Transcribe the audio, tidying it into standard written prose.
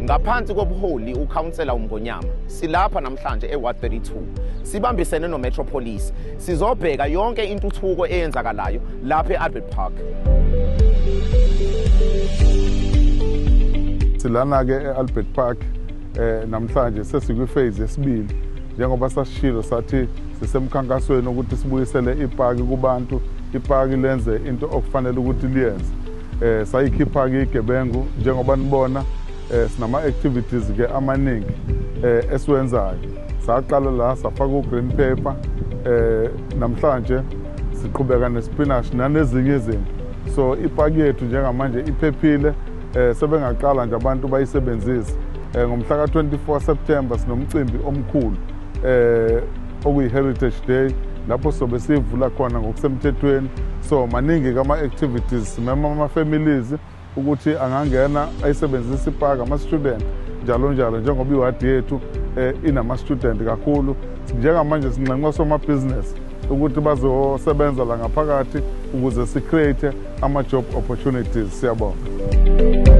Ngaphansi kobuholi ukhansela uMngonyama, silapha namhlanje eWard 32, sibambisene noMetro Police, sizobheka yonke intuthuko eyenzakalayo lapha e-Albert Park. Silana-ke e-Albert Park namhlanje sesikwi-phase yesibili, njengoba sasishilo sathi sisemkhankasweni ukuthi sibuyisele ipaki kubantu, ipaki lenze into okufanele ukuthi liyenze. Sayikhipha-ke igebengu, njengoba nibona sinama-activities ke amaningi esiwenzayo. Saqala la safaka u-green paper, namhlanje siqhubeka nespinach nanezinye izinto. So ipaki yethu njengamanje iphephile, sebengaqala nje abantu bayisebenzise. Ngomhla ka-24 September sinomcimbi omkhulu okuyi-Heritage Day, lapho sobe sivula khona ngokusemthethweni. So maningi kama-activities, simema ama-families ukuthi angangena ayisebenzise ipaki, ama-student njalo njalo, njengoba iwadi yethu inama-student kakhulu. Njengamanje sinxenxa somabhizinisi ukuthi bazosebenza la ngaphakathi ukuze si-create ama-job opportunities. Siyabonga.